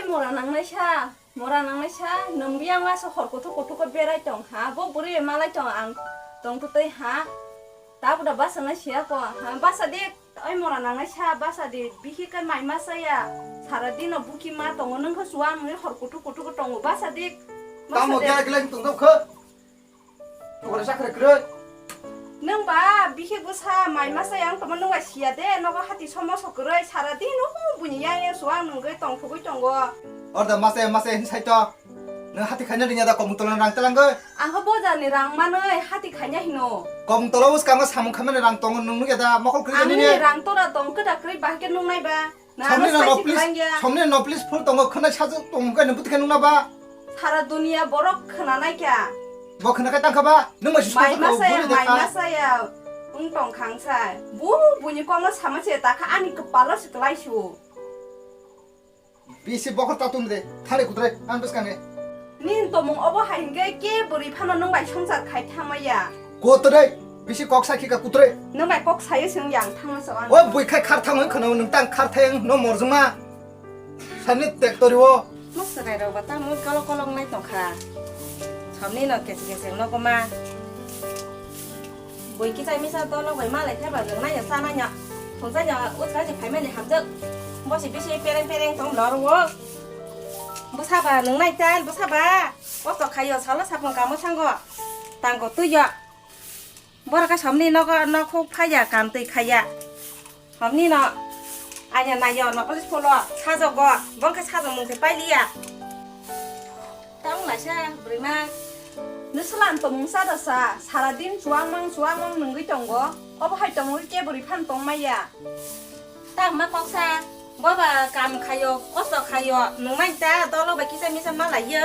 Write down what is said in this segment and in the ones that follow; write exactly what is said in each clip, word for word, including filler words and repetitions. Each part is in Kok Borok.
Mora nangnai sa, mora nangnai sa, nwng biyang masa hor kuthuk kuthuk khe berai tong ha, bo bwrwi malai tong ang tong twtwi ha, tabuk da basa nai siya ko ha, basa di, oi mora nangnai sa, basa di, bihik khe mai masa ya, sara dino buki ma tongo, nwng khe suwa nwngwi hor kuthuk kuthuk khe tongo, basa di, basa Tamo di. Kya kila tong kha? Tokore sakre kroi. Nwng ba bihik bwsa mai masa yang tongma nwng bai siya de, nogo hati somo sokroi sara din o buini yang yang suang nwngwi tongthogwi tongo. Orda masa masa hin sai to. Nwng hati khaina ringya da komung tola rang telangoi. Ang khe bojar ni rang manoi hati khaina hino. Komung tola us kama samung khamani rang tongo nwng nugya da mokol kroi Ang ni. Ni rang tora tong keda kroi bahke nung nai ba. Na, Somni ano no sai no si please, kwlangya. Somni no please phul tongo khwnai sajak tongo khe nung buti khe nung na ba. Sara dunia borok khwnanai kya. Bo khwna khe tang kha ba, nung ma si Mai suk masa ya, buli mai dekha. Masa ya. Ung tong khang sa. Bu, buni kong no sama se ta kha ani kwpalo se kwlai su. Bisi bokhor ta tum de, thani kutre, ang bwskang e. Nini tomung obo hai hwnkhe ke bwrwi phano nwng bai swngchar khai thamaya. Kutrwi, bisi kok sakhi ka kutrwi. Nwng bai kok sayo swng yang thangma sa ang. O bui khai khar thang wng khano nwng tang khar thang no morjuma. Sani tek tori o. Mok sakai rok ba tamo kolok kolok nai tong kha. Somni no kesi kesi no koma. Bui kichai misa dolo bai malai khe ba nwng nai ya sa nai ya. Thongsa ya utka je phaimani hamjak. Bo si bisi pereng pereng tong lor wo. Bwsa ba nwng nai chal bwsa ba. Kosto khaio salo sapung kamo sango. Tangko tuiyo. Borok khe somni nogo nok huk phaiya kam twi khaiya. Somni no anya naiyo no police polo sajogo. Bong khe sajok mung se pailiya. Tamo laisa bwrwima. Nwswla ang tongmung sa da sa, sara din chuwang mang chuwang mang nwngwi tongo. Obo hai tongwi kebo riphan tong maya. Tamo ma koksa, boba kam khayo, kosto khayo, nwng mai ta dolo bai kisa misa ma laiyo.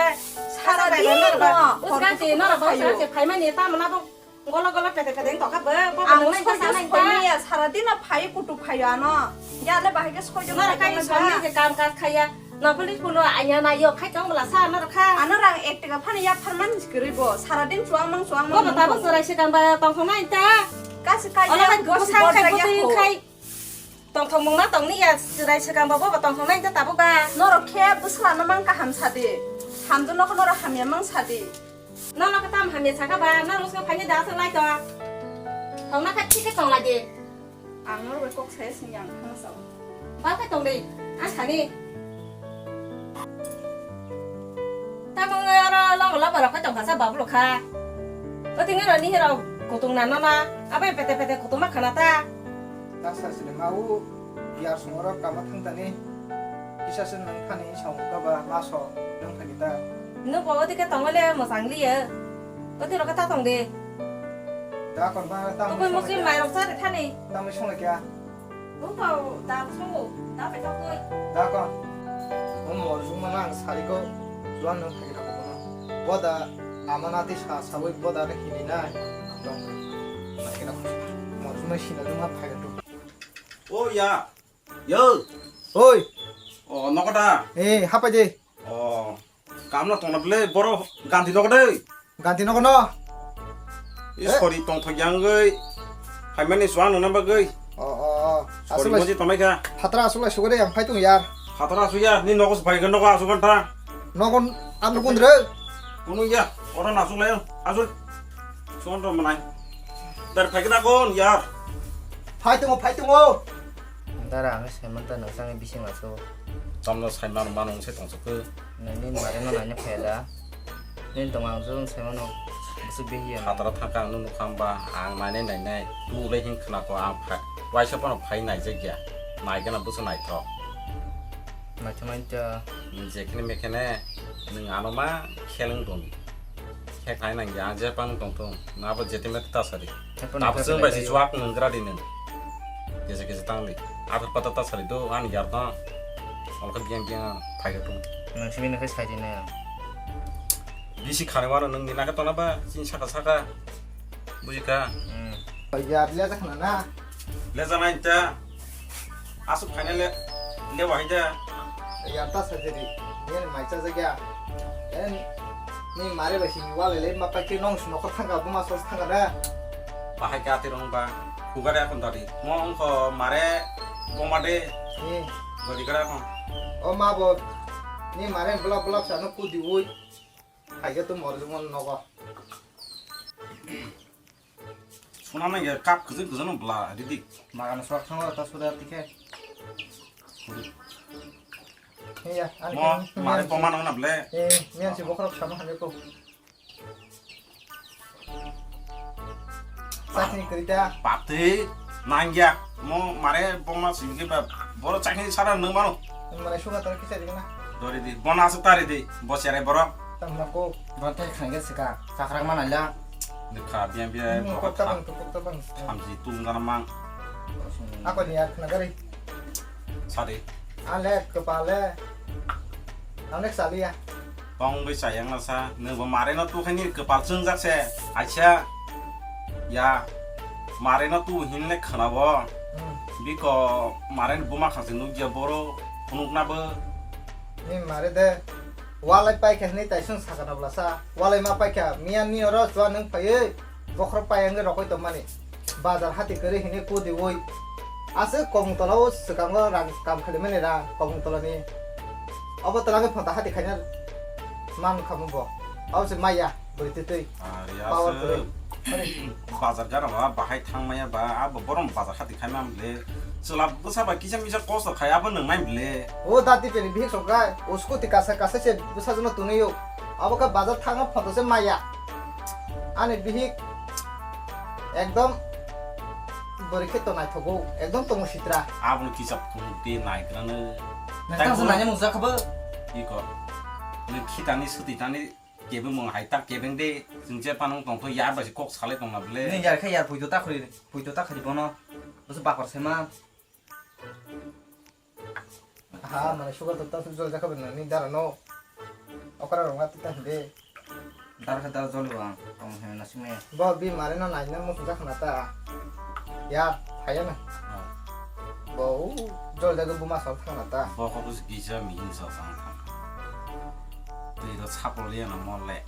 Sara din no, uskati no, hor kutu bosa khayo. Se phaimani tamo na bo golo golo pete pete tokha bo, boba Ang nwng mai ta sa nai ta. Sara din no phai maya, sara din no phai kutu khayo ano. Ya le bahai khe soi jong. Nora khai somni je kam kaj khaya. Nokoli pulo anya na yok khai tong bla sa nora kha. Ano rang ek taka phano ya pharman kwrwi bo. Sara din chuwang mang chuwang mang. Bo tabo churai se kang ba tong thong nai ta. Kasi kai. Ola ya, khai bo bosang khai ya bosang ko. Khai. Tong thong mung na tong ni ya churai se kang ba bo tong thong nai ta tabo ba. Norok khe bwsla no mang kaham sadi. Hamdo no norok hamya mang sadi. Nono khe tam hamya saka ba, nono se phaini da aswk lai to. Tongna kha thik khe tong lai di. Ang nono bai kok saya sini ang thang sao. Ba khe tong di, ang sani. Tamo oro longo lobo rok khe tong kha sa babu lo kha. O tinga ro ni hero kutung na nono, abai pete pete kutung ma khana ta. Ta sa sini mau. Yar songoro kama thang tani. Kisa se nang thani samung kaba maso nang thani ta. Nung bo odi ke tongole mosang liye. Odi roka ta tong de. Da kon ba ta. Tukui musi mai rok sa de thani. Ta mai song kya. Nung bo da song da pe tokui. Da kon. Mo mo jung ma nang sari ko juan nang thani ta ko. Boda amana ti sa sawi boda re hini nai. Tong. Mai kena mo jung ma sina jung ma phai tu. O ya. Yo. Oi. O, nogo da? Eh, hapai de. O, kamla tongna bele boro ganti nogo de. Ganti nogo no? Eh? Sorry, tong thok yang goi. Haimani suan nona bagoi. O, o, o. Sorry, asuk lai moji tonai kha. Hatra asuk lai sugore yang phai tung yar. Hatra asuk ya, ni nogo bai nogo asuk kan ta. Nogo anu kundre. Kunu ya, ora nasuk lai asuk. Son ro manai. Dar phai kena kon yar. Phai tongo, phai tongo. Dara ang sai manta nang sangni bising aso. Tamno sai man mano se tong sokho. Nini mare no nani phai da. Nini tong ang jong sai mano. Busuk behi ya. Hatara thangka ang nunu khamba ang nai nai nai nai. Tu le hin khna ko ang phai. Waisa pono phai nai je gya. Nai gana busu nai tho. Nai tho nai tho. Nini je khini me khene nung ano ma kheleng dong. Khe khai nang ya, ang je pang tong tong. Na bo je teme ta sari. Hepo ta nang bo khe sung bai belai si yo. Chuak nung gra di nung. Kese kese tang di. Athar pata ta sari do, ani yar ta. Ol khe biang biang phai khe tung. Nang simi nang khe sai di nang. Bisi khani waro nung ni na khe tona ba, sin saka saka. Buji kha. Hmm. Yar le ta khna na. Le jana inta. Asuk khaina le, le wahai da. Yar ta sajadi, yen mai cha jagya. Yen ni mare bai sini wale le ma paike nong sino ko thanga buma sos thanga da. Bahai ka tirong ba, kugare akon tadi. Mo ongko mare boma de. Ni. Gori gara akon. O ma bo. Ni mare bulap bulap sano kudi ui. Haikhe to morjongma nogo. Suna nang ya kap kwchwng kwchwng no bla ridi. Magana swk thango ta suda tikhe. He ya, ani Mo khe mare miyan boma si-, nang na ble. Eh, miyan si bokhorok sama hane ko. Chakni kwrwi ta. Patwi nangya. Mo mare boma simi khe ba boro chakni sara nang mano. Mare suga tor kisa digna. Dori di. Bona asuk tari di. Bo sere boro. Tamna ko. Bo te khangge sika. Chakrak mana la. Dekha biya biya Hmm, bo kokta tham. Bang, kokta bang. Thamji tung gana mang. Ako ni ar khna gari. Sadi. Ale kepale. Ane saliya. Tong bai sayang na sa, nungbo mare no tu khaini kwpal chwngjak se, aisa, ya, mare no tu hinle khwnabo, Hmm. biko mare ni buma khang se nukya boro phunukna bo. Ni mare de, walai paikha hinwi taisung sakana bwlasa, walai ma paikha, miya ni oro chua nung phaiwi, bokhorok pai wngwi rokoi tongmani. Bazar hati kwrwi hinwi kudi ui. Aswk Komung Tola o swkango rang kam khalimani rang Komung Tola ni. Obo twlangwi phonta hati khaina man khamu bo. Abo se maya bwrwi twi twi. Ari Power aswk. Kwrwi. Bazar gana ba bahai thang maya ba abo borom bazar hati khaima mle. Chwla bwsa ba kisa misa kosto khai abo nung nai mle. O dati peni bihik sok kai. O scooty kasa kasa se bwsa jano tunui o. Abo khe bazar thangma phonta se maya. Ani bihik ekdom bwrwi khe to naithogo, ekdom tongo sitra. Aboni kisa phunuk de naigrano. Nang tang se nanya mung jakha bo. Iko. Ni khitani sutitani kebeng mung hai tak kebeng de. Chwng je panung tongtho yar bai se kok salai tongna bwle. Ni yar khe yar puito ta khri, puito ta khri bono. Bwsa bakor sema. Ha, mane sugar to ta jol jakha bwna ni dara no. Okra rong ati ta hinde. Dara khe dara joli bo ang, tong hene na sime. Bo bi mare no nai na musu jakha na ta. Ya, thaya na. Ah. Bo u jol jakha buma sal thang na ta. Bo ko bus gisa mi hin sa sang thang. Twi ro sapol ya na mole.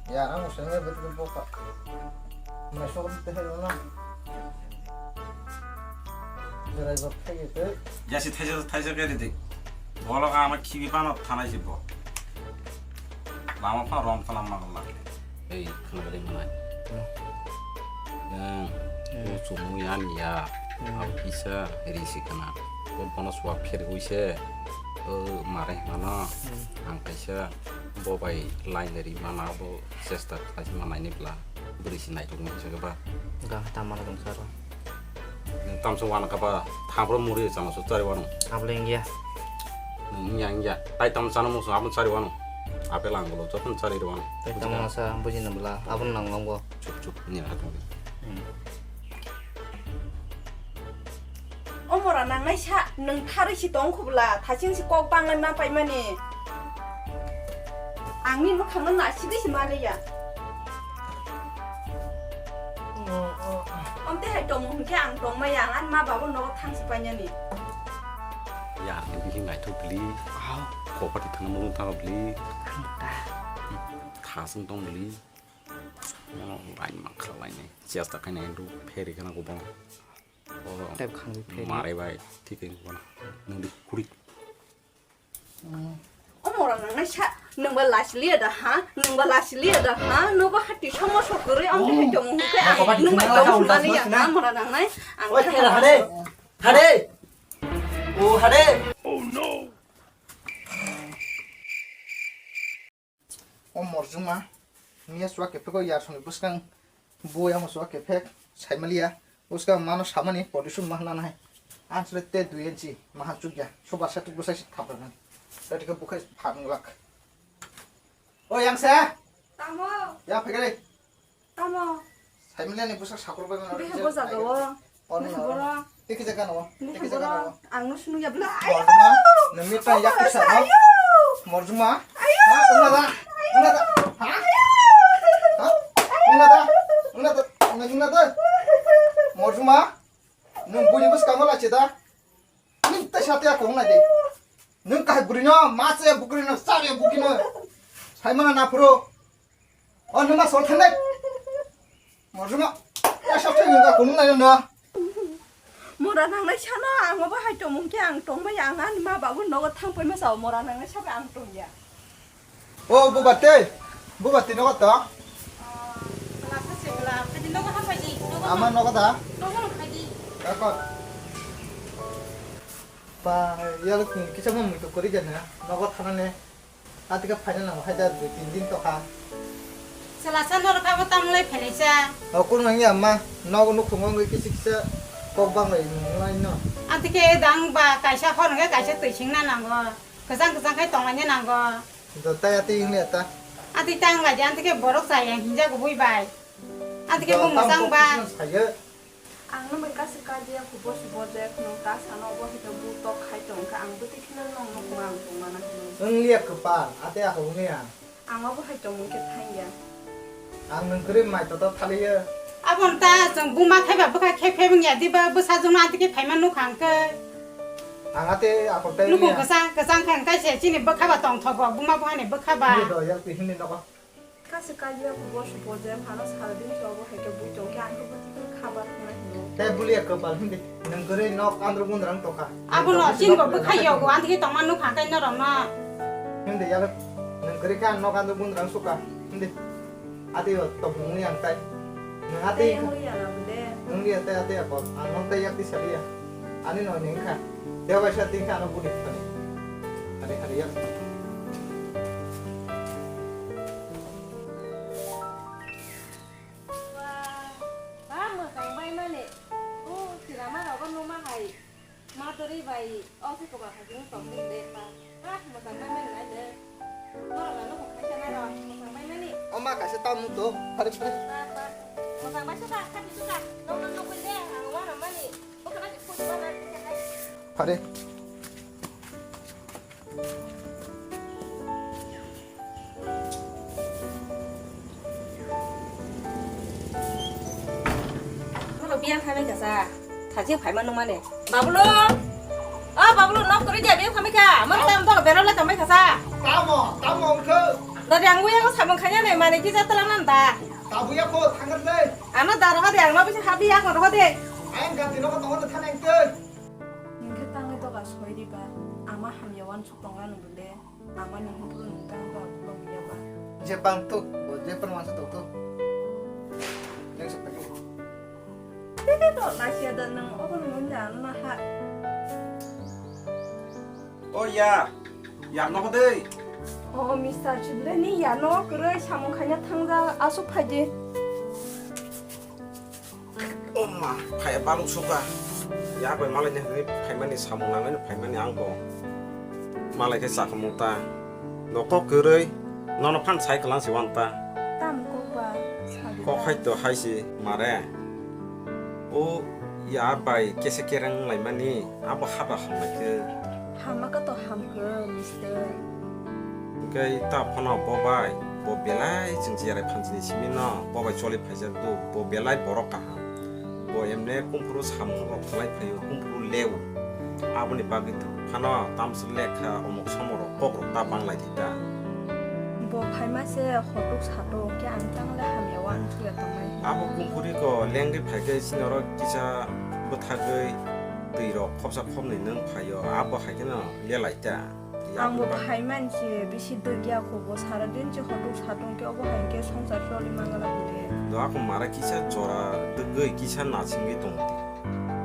Ya, ang musu ne betul bo ka. Mane sugar to helo na. Jasi thaisa thaisa khe ridi. Bolok ama khibi pano thanai si bo. Lama pha rom thalam ma gala. Ei, khna bade manai. Hmm. Yang, Hmm. Uchumu yan ya. Hmm. Abo kisa risi kana. Bo bono suwa pher hui se. O mare hana. Hmm. Ang kaisa bo bai line ri mana bo chesta khlai ma nai ni bla. Bwrwi si naitok ni hwnsa khe ba. Ga tamo na tong saro. Nwng tamsa wana kha ba thampro muri chana so chari wano. Abo le wngya. Nwng wngya wngya. Tai tamo chana muchung abo chari wano. Apel angolo jotono chari wano. Tai tamo na sa buji na bla abo nang longo. Chup chup ni ha tong. Hmm. O mora nangnai sa, nwng tharwi si tong khubla, thaching si kok banglai ma paimani. Ang ni mwkhang no naisingwi si maliya. Omte hai tongmung hwnkhe ang tongmaya, ang ani ma babo nogo thang si painani. Ya, ang bihik naithok bili. Ah. Kopati thangna mung thang bili. Ang ta. Thasung tong bili. Mono line mankha line. Chesta khaina hindu pheri khana ko bono. Oro tep khangwi pheri. Marai bai, thik khe bono. Nungdi kuri. O mora nangnai sa, nungba lasiliya da ha? Nungba lasiliya da ha? Nogo hati somo sokori, ang khe tong hukhe ang nungba tong sumani ya ha mora nangnai. Ang khe hade. Hade. O hade. O morjuma, miya suwa kephek o yarsoni bwskang, bo yamo suwa kephek, saimaliya, bwskang mano samani, pollution ma hwnna nahai. Ang sile te dui inchi, mahan chukya, soba setuk bwsai se thapra nang. Tadi ke bukhai phan glak. O yang se? Tamo. Ya phegre. Tamo. Saimiliani bwsak sakur bai mano. Beha boja gawo. Ono. Beha boro. Tiki jaga no. Beha boro. Ang no sunu ya bla. Morjuma. Nemi ta ya kisa no. Morjuma. Ha, ungna da. Ungna da. Ha? Ha? Ungna da. Ungna da. Ungna da. Morjuma. Nung buni bwskango lachi da. Nung ta sa ta kong na de. Nung kahai buri no, ma se bukri no, sa re bukri no. Sai mana na phuro. O numa sol thang dai. Morjuma. Ya sab thang ga kunung nai no. Mora nangnai sano ang obo hai tongmung khe ang tongbai ang ani ma babu nogo thangpai ma sao mora nangnai sabai ang tongya. O bubati, bubati nogo tong? Bwla sa se bwla, phaidi nogo ha phaidi, nogo Ama no. Nogo da? Nogo no phaidi. Dakot. Pa, yalo kisa mo muitu kori jana, nogo thanane. Atika phaina nango hai da dui tin din tokha. Chwla sa norok abo tamlai phailai sa. O kun nang ya ma, nogo nukhungo ngi kisi kisa kok bang lai nung lai no. Antike dang ba kaisa hor nge kaisa twi singna nango. Kwchang kwchang khai tonglaina nango. Do tai ati hingle ta. Ati tang lai jan tike borok chaya hinja gubui bai. Antike bo mwchang ba. Ang no bai kasi kajiya khubo subo je khno ta sano bo hito bu tok khai tong kha ang bwtwi kheno nong no kung ang tong mana khno. Wng liya kwpal, ate ako wng ya. Ang obo hai tong mung khe thang ya. Ang nung kwrwi mai toto thaliya. Abon ta chwng buma khaiba bwkha khe khe wng ya diba bwsa jwng no ante khe phaima nukha ang khe. Ang ate ako tai. Nukhung kwchang kwchang khe ang kaisa chini bwkha ba tong thogo buma bwkha ni bwkha ba. Ni do yak twi hini nogo. Kasi kajiya khubo subo je phano sara din tobo hai khe bui tong khe ang khe bui tong khabar khna hino. Tei bulia kwpal hindi. Nung kwrwi nok andro gundrang tokha. Abono chini bo bwkhai yogo, anthi tongma nukha tei norok no. Hindi yalo. Nung kwrwi kha nok andro gundrang suka. Hindi. Ati yo topung ni ang tai. Nung ati. Tei ang ya na bude. Nung dia tei ati ako. Ang nok tei yak ti salia. Ani no ning kha. Dia bai sa ti kha no budi khani. Ani khani yak. Ba, ba, mwchang bai mani. O, sirama rogo numa hai. Maduri bai, o se koba hai jeng tong de pa. Ba, mwchang bai mani lai de. Norok na nukung khaisa nai rok, mwchang bai mani. O ma kaisa ta mu to, phari phari. Ba, ba, mwchang bai suka, khapi suka. Nong nong nong bai de, ang wana mani. Bo kana di phu ba na. Phari. Bono biyang khamai kha sa. Thajing phaima nungmani. Babulu! O Babulu, nok kwrwi dia biyang khamai kha. Mani tam dok berok lai tongmai kha sa. Tamo, tamo wngkhe? Dadi ang uyango samung khainani mani kisa twlang nan da. Tabuya kho thangar dai. Ano da rohadi ang no bisa habi yak rohadi. Ang gati no tongo thanang tei. Ningkhe tangwi doga soi diba. Ama hamya wansuk tonga nubule. Ama ni hukru nung tang ba ulo biya ba. Je bang tuk, bo je permansa tuk tuk. Neng sepak ni. Tete to, lasia da nang obo nung nya na ha. O ya, ya no dei. O mister Chudre ni ya no kwrwi samung khaina thangja asuk phaidi. O ma, phai baluk suka. Ya bai malai ni hwnwi phaimani samung nangmani phaimani ang bo. Malai khe chakhumung ta. Nokok kwrwi, nono phan sai kwlang si wan ta. Tam kok ba, sabi Kok ta. Hai to hai si mare. O ya bai kese kereng laimani, abo haba hamlai khe. Hama ka to hamkhe, mister. Hwnkhe ta phano bo bai, bo belai chwng cherai phanchini simi no, bo bai choli phaijak do, bo belai borok kaham. Bo emne kumphuru samung rok khlai phaio, kumphuru leo. Aboni bagwi to phano tamswk lekha omok somok rok kok rok ta banglai di ta. Bo phaima se hotuk sato, hwnkhe ang tang le hamya uansukya tongnai. Abo kumphuri ko lengwi phaikhe chini oro kisa bwthagwi twi rok khopsa khopnwi nwng phaio, abo hai kheno lelai ta. Ang bo Yakung ba- phai manse bisi dwgya kho bo sara din se hotuk satung khe obo hai khe songsar choli mangala bole. Do ako mara kisa jora dwgwi kisa nasingwi tongo di.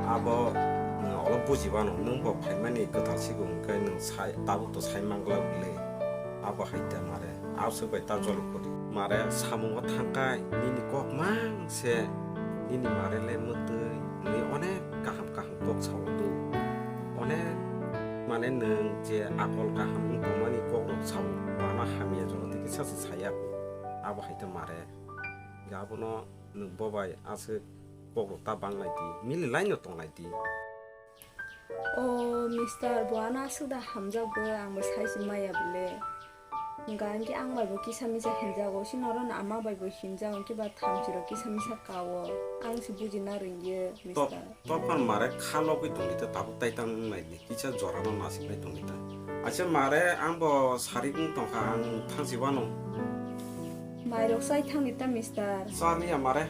Abo, uh, olo buji bano nwng bo phaimani kwtal sigo hwnkhe nwng sai tabuk to sai mangala bole. Abo hai ta mare. Abswk bai ta joli kho di. Mare samungo thangkai nini kok mang se nini mare le mwtwi hwnwi onek kaham kaham kok sao do. Onek mane nwng je akol kaham wng tongmani kokrok sao, uana hamya jora tei kisa se saya, abo hai ta mare. Ga abono nwng bo bai aswk kokrok ta banglai di, mili laino tonglai di. O mister, bo ano aswk da hamjak bo, ang bo sai se maya bole. Hwnkha hwnkhe ang bai bo kisa misa hinjago, chini oro no ama bai bo hinjago, hwnkhe ba thamchi rok kisa misa kao. Ang se buji na rwngya, Tok, mister. Tokphano mare kha logwi tongdi ta, tabuk tai tang wngnai di, kisa jora no nasik nai tongdi ta. Acha mare, ang bo sarik wng tongkha, ang thangsi wano. Mai rok chai thangdi ta, mister. Chaliya mare.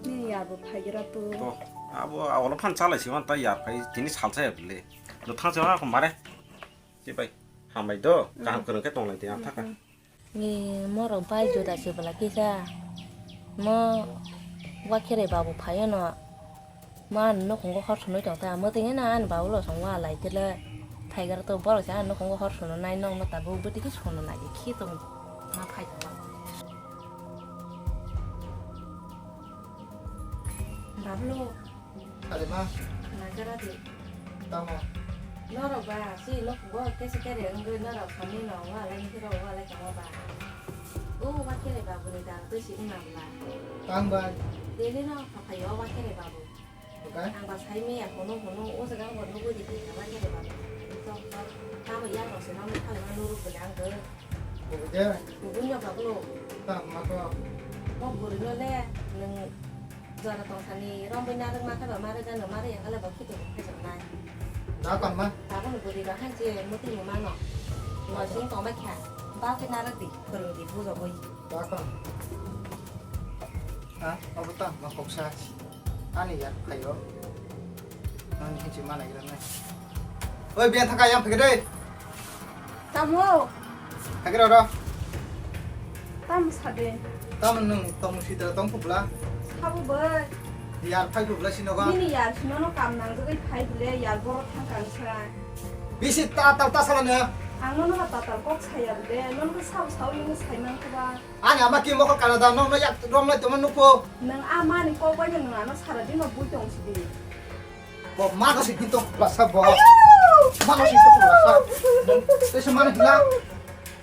Nini yar bo phaigra to. To. Abo awalo phan chalai siman ta yar phai tini salsa ya bile. No thang se ma ko mare. Chibai. Hambai do. Kaham kwrwng khe tonglai de ang thaka. Ni morok bai juda se bwla kisa. Mo wakhere babu phayono. Mo ani nukhungo hor sunui tong ta. Mo tini na ani babu lo song wa lai tele. Thaigar to borok se ani nukhungo hor sunui nai nong no tabuk bwtwi khe sunui nai khi tong. Ma phai tong. Babu lo. Sari ma. Naikara di. Tamo. Norok ba, si nok bo kesi kere wngwi norok samni no wa lai hiro wa lai kamo ba. O wa kere ba bwrwi da twi si wngna bla. Tang bai. Deni no phaphai o wa kere ba bo. Okai. Ang ba sai me ya kono kono o jaga bo nugwi di khe wa kere ba bo. Tok tok. Tamo ya no se no me thang ma nuru bla ang go. Okai. Nugwi no ba bo. Tang ma to. Bo bwrwi no le nung Jora tong sani romwi narwk ma khe ba ma rwgano ma rwya khe le bo khitu bo khaijak nai. Da kon ma? Tabuk ni bwrwi rok han je muti ni mano. Mo sing tong bai kha. Ba khe narwk di, phwrwng di, bujogwi. Da kon. Ha, obo ta ma kok sa. Ani yak khayo. Nang hinchi ma nai gra nai. Oi, biya thaka yang phege dei. Tamo. Hakhe rw rw. Tamo sade. Tamo nwng tongmung sitra tong phubla? Sabo bai. Yar phai phubla sinogo? Nini yar sinono kam nangjagwi phai bwle, yar borok thang kang sa. Bisi tatal ta sala nw? Ang nono ha tatal kok saya bwle, nono khe sabo sao nini sai man khe ba. Ani ama ki mokol kana da, nokno yak romlai tongma nukho. Nwng a mani kok bai nwng ano sara dino bui tong sidi. Bo mano se kinto basa bo. Mano se kinto basa. Tei se mano hila.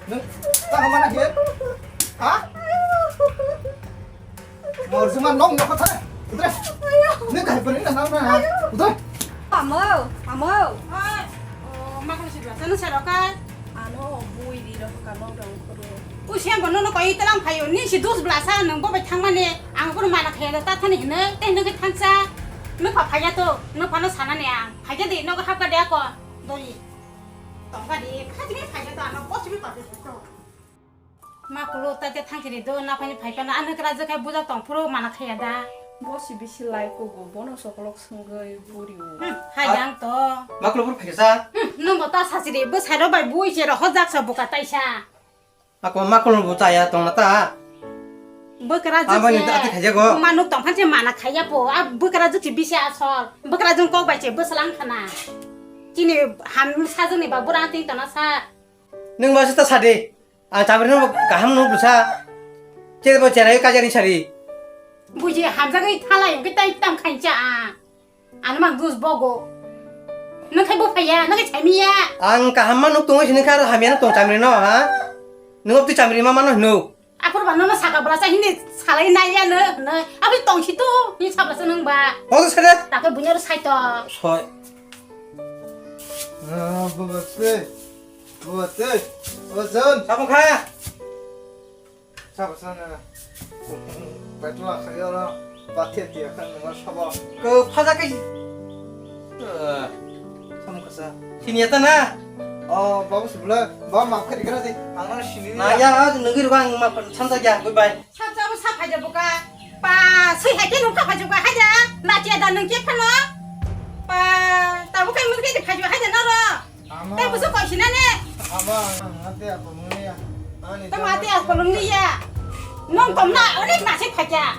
Nung tang mano hila. Ha? Mor juma nong nokho thare. Utre. Ne kai pari na nang na. Utre. Amo, amo. Hai. O, makro si basa no sero kai. Ano bui di ro ka nong dong kuru. Usiang bono no koi telang phayo ni si dus blasa nang bo bai thang mane ang kono mana khaya da ta thani hine te nang thangsa. Nang pha phaya to, nang phano sana ne ang. Phaya de no hap ka de ko. Dori. Tong ka de, kha jini phaya to ano ko sibi pa to. Ma kulo ta te thang kiri do na phani phai kana ano kra je khai buja tong phuru mana khaya da. Bo si bisi lai ko go bono sokolok sungoi buri o. Hmm, hai dang to. Ma kulo phuru phai sa. Hmm, nang bo ta sa siri bo sai ro bai bui se ro hojak sa buka taisa. Ako makulung bo chaya tongna ta. Bwkra jwk Aboni se ta ati khajago. Manuk tongphan se mana khaiya po. A bwkra jwk se bisi asol. Bwkra jwk kok bai se bwslang khana. Chini ham sajwk ni ba bwrang twi tona sa. Nwng ba se ta sadi. Ang chamri no kaham no bwsa. Che bo cherai kajari sari. Buji hamjagwi thalai hwnkhe tai tam khaincha a. Ano mang dus bogo. Nang khai bo phaiya, nang khai chaimiya. Ang kaham ma nuk tongwi sini kha hamya no tong chamri no ha. Nung twi chamri ma mano hino. Aphur ba nono saka bwlasa hini salai naiya no, no. Aboni tongsi to, hini sablasa nung ba. Odo sere. Takhe bunyar sai to. Soi. Ah, baba te. Baba te. O jon. Sabung kha. Sabo sana. Betla khayo na. Bathe tiya khan nang sabo. Ko phaja kai. Samung kasa. Sini ya ta na. Oh, babu sebelah. Babu maaf kari kena sih. Ang na sini. Na ya, nunggu ruang maaf samsa ya. Goodbye. Sab sab sab phaja buka. Pa, sui hai ke nungka phaja buka haja. Na tiya da nung ke phano. Pa, tabu kai mun ke phaja haja na ro. Ama. Tei busu koi sina ne? Ama, ate apa muni ya? Ani tamo ate apa muni ya? Nong tom na, onek nasi phaja.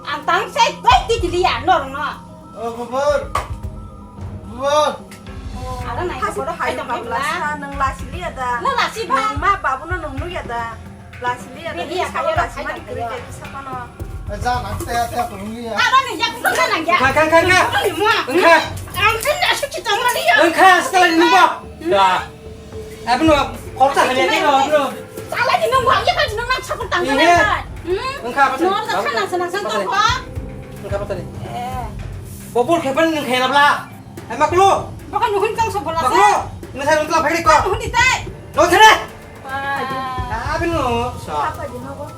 Ang tang sai toi ti kili ya, nor no. Oh, bubur. Bubur. Ada nai. Hasi ko hai dong hai bla. Nang lasi liya da. Nang lasi ba. Nang ma babu no nang nuya da. Lasi liya da. Ni iya kaya lasi mani kiri jadi sapa no. Eh, jangan, tea, tea, tolong liya. Apa nih, ya, bukan nang ya. Kha, kha, kha, kha. Apa nih, mua? Engkha. Ang kan dah suci tong mani ya. Engkha, setelah ini, Mbak. Da. Apa no? Kau tak hanya ni, apa no? Salah di nang, ya kan, nang nak sakit tangan. Iya. Hmm? Engkha apa tadi? Nor tak kan, senang senang kok. Engkha apa tadi? Eh. Bobol khepan nang khena bla. Eh, maklo. Bukan nuhun kang sobola. Maklo. Nasa nang telah pakai kok. Nuhun di tai. Lo sana. Apa no? Sa. Apa di nogo?